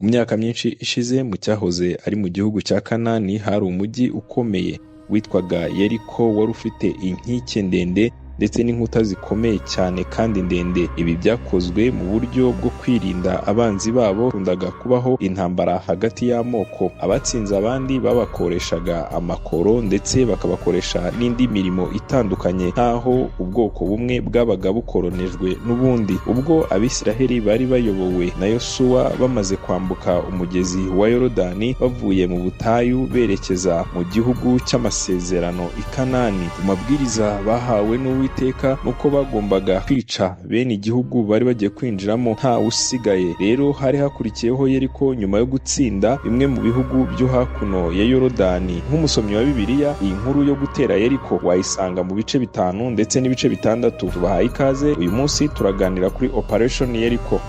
Mu myaka myinshi ishize, mu cyahoze ari mu gihugu cya Kanani, hari umujyi ukomeye witwaga Yeriko, wari ufite inkike ndende ndetse n'inkuta zikomeye cyane kandi ndende. Ibi byakozwe mu buryo bwo kwirinda abanzi babo. Hakundaga kubaho intambara hagati y'amoko. Abatsinze abandi babakoreshaga amakoro ndetse bakabakoresha n'indi mirimo itandukanye, nk'aho ubwoko bumwe bwabaga bukoronejwe n'ubundi. Ubwo Abisiraheli bari bayobowe na Yosuwa bamaze kwambuka umugezi wa Yorodani bavuye mu butayu berekeza mu gihugu cy'amasezerano i Kanani, mu mabwiriza bahawe n'Uwiteka nuko bagombaga kwica bene igihugu bari bagiye kwinjiramo nta usigaye. Rero hari hakurikiyeho Yeriko nyuma yo gutsinda bimwe mu bihugu byo hakuno ya Yorodani. Nk'umusomyi wa Bibiliya, iyi nkuru yo gutera Yeriko wayisanga mu bice 5 ndetse n'ibice 6. Tubahaye ikaze, uyu munsi turaganira kuri Operation Yeriko.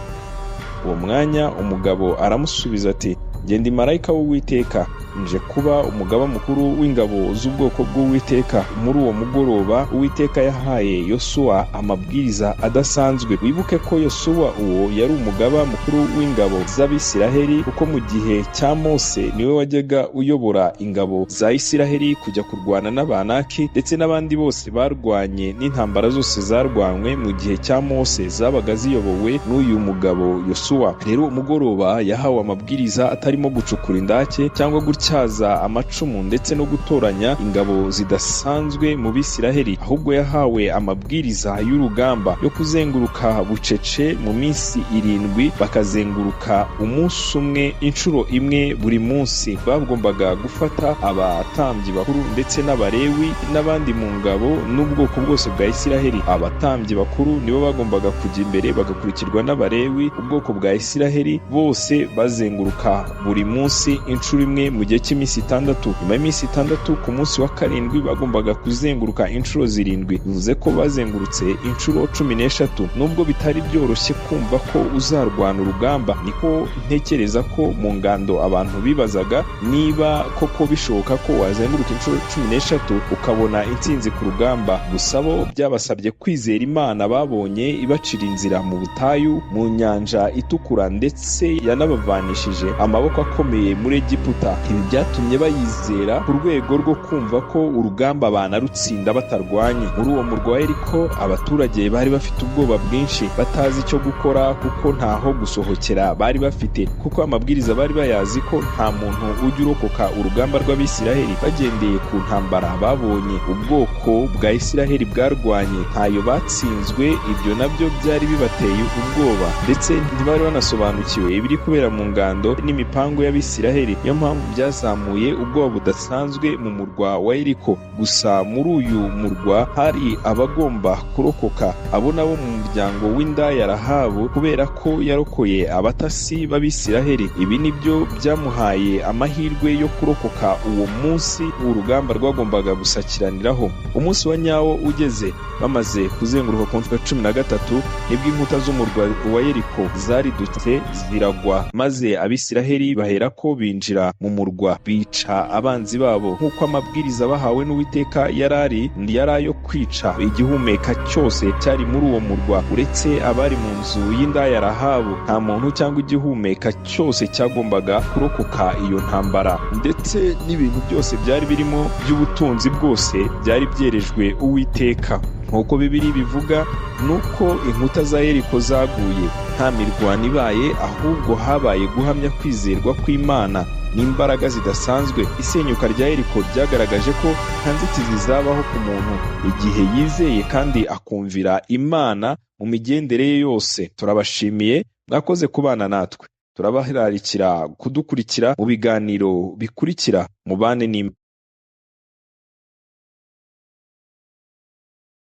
Uwo mwanya umugabo aramusubiza ati: "Njye ndi marayika w'Uwiteka, nje kuba umugaba mukuru w'ingabo z'ubwoko bw'Uwiteka." Muri uwo mugoroba Uwiteka yahaye Yosuwa amabwiriza adasanzwe. Wibuke ko Yosuwa uwo yari umugaba mukuru w'ingabo z'Abisiraheli, kuko mu gihe cya Mose niwe wajyaga uyobora ingabo za Isiraheli kujya kurwana n'Abanaki ndetse n'abandi bose barwanye, n'intambara zose zarwanywe mu gihe cya Mose zabaga ziyobowe n'uyu mugabo Yosuwa. Rero uwo mugoroba yahawe amabwiriza atarimo gucukura indake cyangwa gutyaza amacumu ndetse no gutoranya ingabo zidasanzwe mu Bisiraheli, ahubwo yahawe amabwiriza y'urugamba yo kuzenguruka bucece mu minsi 7, bakazenguruka umunsi umwe inshuro imwe buri munsi. Bagombaga gufata abatambyi bakuru ndetse n'Abalewi n'abandi mu ngabo n'ubwoko bwose bwa Isiraheli. Abatambyi bakuru nibo bagombaga kujya imbere, bagakurikirwa n'Abalewi, ubwoko bwa Isiraheli bose bazenguruka buri munsi inshuro imwe mu gihe cy'iminsi 6. Nyuma y'iminsi 6, ku munsi wa 7 bagombaga kuzenguruka inshuro 7, bivuze ko bazengurutse inshuro 13. Nubwo bitari byoroshye kumva ko uzarwana urugamba, niko ntekereza ko mu ngando abantu bibazaga niba koko bishoboka ko wazenguruka inshuro 13 ukabona intsinzi ku rugamba. Gusa bo byabasabye kwizera Imana babonye ibacira inzira mu butayu, mu nyanja itukura, ndetse yanabavanishije amaboko akomeye muri Egiputa. Ibi byatumye bayizera ku rwego rwo kumva ko urugamba banarutsinda batarwanye. Muri uwo murwa wa Yeriko abaturage bari bafite ubwoba bwinshi, batazi icyo gukora kuko ntaho gusohokera bari bafite, kuko amabwiriza bari bayazi ko nta muntu ujya urokoka urugamba rw'Abisiraheli. Bagendeye ku ntambara babonye ubwoko bwa Isiraheli bwarwanye, ntayo batsinzwe. Ibyo nabyo byari bibateye ubwoba, ndetse ntibari banasobanukiwe ibiri kubera mu ngando n'imipango y'Abisiraheli. Niyo mpamvu byazamuye ubwoba budasanzwe mu murwa wa Yeriko. Gusa muri uyu murwa hari abagomba kurokoka, abo nabo mu muryango w'indaya Rahabu, kubera ko yarokoye abatasi b'Abisiraheli. Ibi nibyo byamuhaye amahirwe yo kurokoka uwo munsi urugamba rwagombaga gusakiraniraho. Umunsi wa nyawo ugeze, bamaze kuzenguruka ku nshuro 13, nibwo inkuta z'umurwa wa Yeriko zaridutse ziragwa, maze Abisiraheli baherako binjira mu murwa, bica abanzi babo nk'uko amabwiriza bahawe n'Uwiteka yarari yari ayo kwica igihumeka cyose cyari muri uwo murwa, uretse abari mu nzu y'indaya Rahabu. Nta muntu cyangwa igihumeka cyose cyagombaga kurokoka iyo ntambara, ndetse n'ibintu byose byari birimo by'ubutunzi bwose byari byerejwe Uwiteka. Nk'uko Bibiliya bivuga, nuko inkuta za Yeriko zaguye nta mirwano ibaye, ahubwo habaye guhamya kwizerwa kw'Imana n'imbaraga zidasanzwe. Isenyuka rya Yeriko ryagaragaje ko nta nzitizi zabaho ku muntu igihe yizeye kandi akumvira Imana mu migendere ye yose. Turabashimiye, mwakoze kubana natwe. Turabararikira kudukurikira mu biganiro bikurikira. Mubane n'Imana.